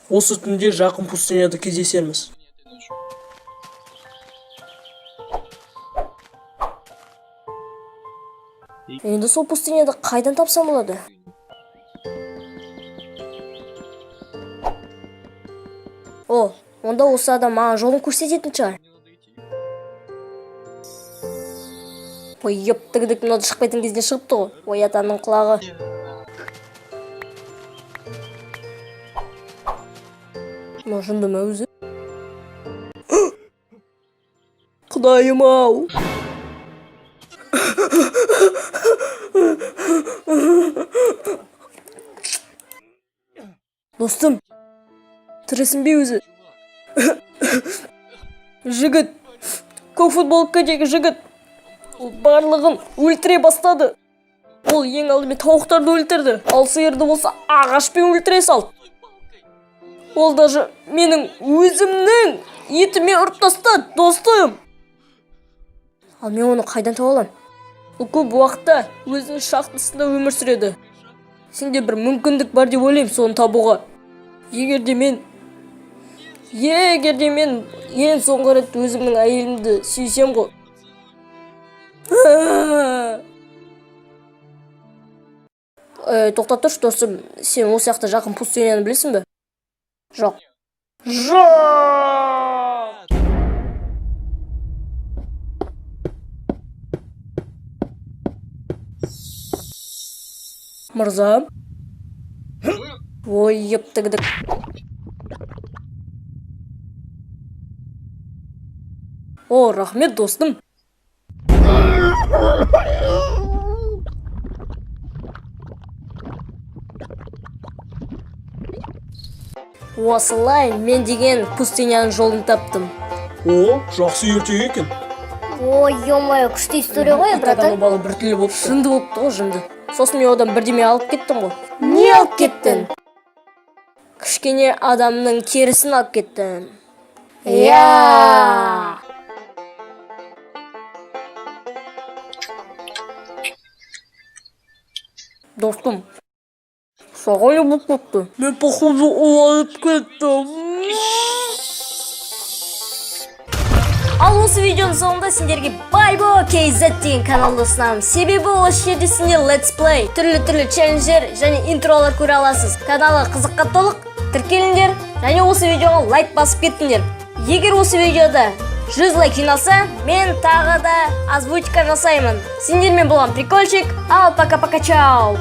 Осы түнде жақын пустыняда кездесерміз. Енді сол пустыняды қайдан тапсам болады? О, онда осы адам маған жолын көрсететін шығар. Ой, ептігдік, мынау шықпайтын кезінде шығыпты ғой. Ой, атаның құлағы. Мынау жынды ма өзі? Құдайым ау! Достым, тірісің бе өзі? Жігіт, көк футболкадегі жігіт, ол барлығын өлтіре бастады. Ол ең алдымен тауықтарды өлтірді, ал сиырды болса ағашпен өлтіре салды. Ол даже менің өзімнің етіме ұрып тастады, достым. Ал мен оны қайдан таба аламын? Ол көп уақытта өзінің шахтасында өмір сүреді. Сенде бір мүмкіндік бар деп ойлаймын соны табуға. Егер де мен ең соңғы рет өзімнің әйелімді сүйсем ғой. Тоқтап тұршы, достым, сен осы жақта жақын пустыняны білесің бе? Жоқ. Жоқ! Мырза. Ой, ептігдік. О, рахмет, достым. Осылай мен деген пустыняның жолын таптым. О, жақсы ертегі екен. Ой, ё-моё, күшті история ғой, братан. Бала біртүрлі болыпты. Жынды болыпты ғой, жынды. Сосын мен одан бірдеме алып кеттім ғой. Не алып кеттің? Кішкене адамның терісін алып кеттім. Иә. Достым, саған не болып кетті? Мен походу уланып кеттім. Ал осы видеоның соңында сендерге Байбо KZ деген каналды ұсынамын. Себебі осы жерде сендер let's play, түрлі-түрлі челлендждер және интролар көре аласыз. Каналы қызыққа толық, тіркеліңдер және осы видеоға лайк басып кеттіңдер. Егер осы видеода 100 лайк жиналса, мен тағы да озвучка жасаймын. Сендермен болған Прикольчик, ал пока-пока, чао.